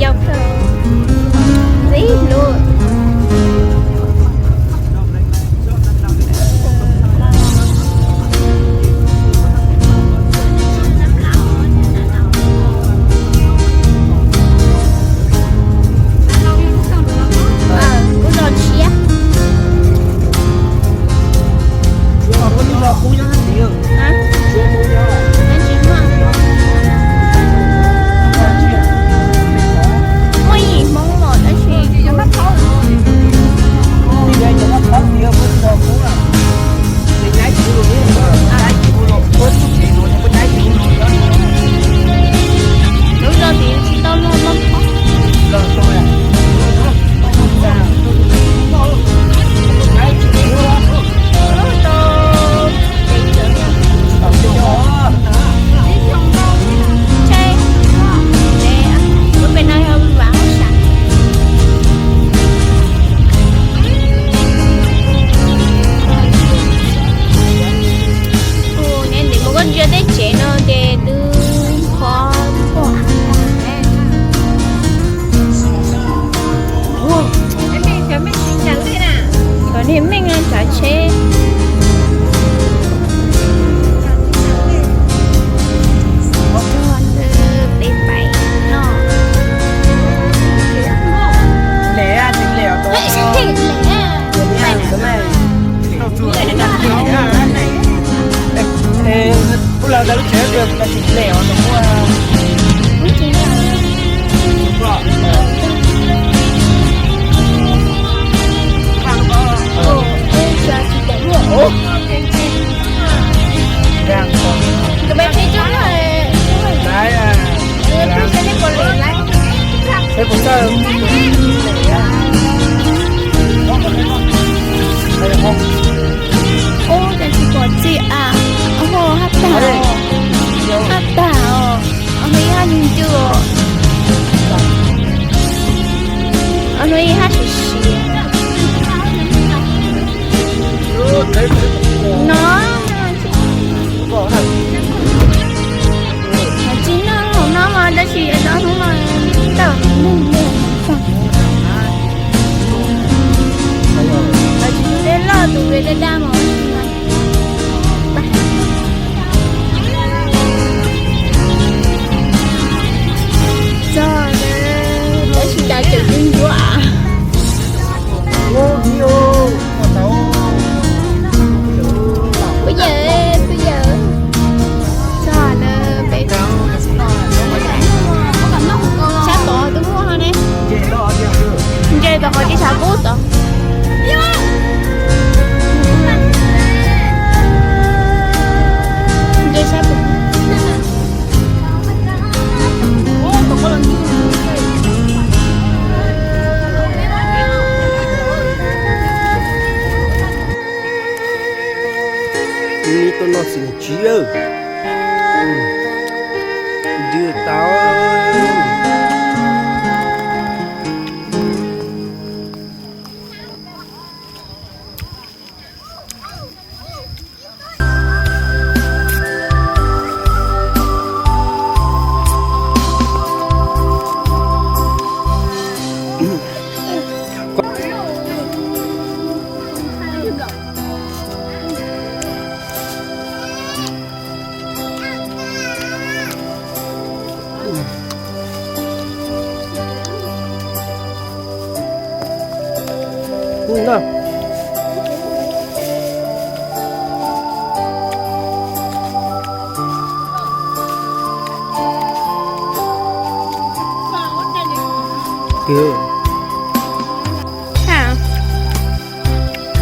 Yog plaws ntxim hlub. Kuv los tshiab. Muaj ib yim Hmoob los tab sis lub zos tid tsis tau loj loj. Tus niam ntim mus koj ntsia tej tsev no ces twb qhuav pom. Cov niag meej no tsav tsheb. Peb pais no. Ub, cas tsis pom txiv a? Ub, haj tag os, haj tag os. Ob hnub ib haj ncw ncw os. Ob hnub ib haj siav siav. No, tsis noj hauv no mas tab sis ob hnub no tawm neeg ntau. Tsis dej loj tus dej daj daj mas. Txog tab sis cas tseem ntsuab ntsuab. Puas yawm, puas yawm. Txog na, peb sab tod twb muaj ho ne. Ntses tod qhov tsis tshav kub tod. Ntses sab. Tuaj noj xim tsis ntws tau.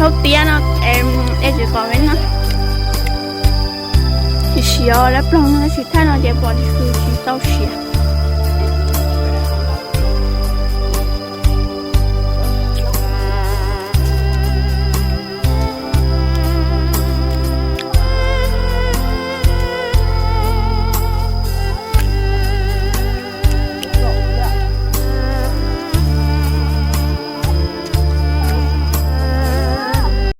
Thaub tiab no es tsis qos peb no. Tsis siav lawm, ploog no tsis thaj no ces pom tsis tau siav.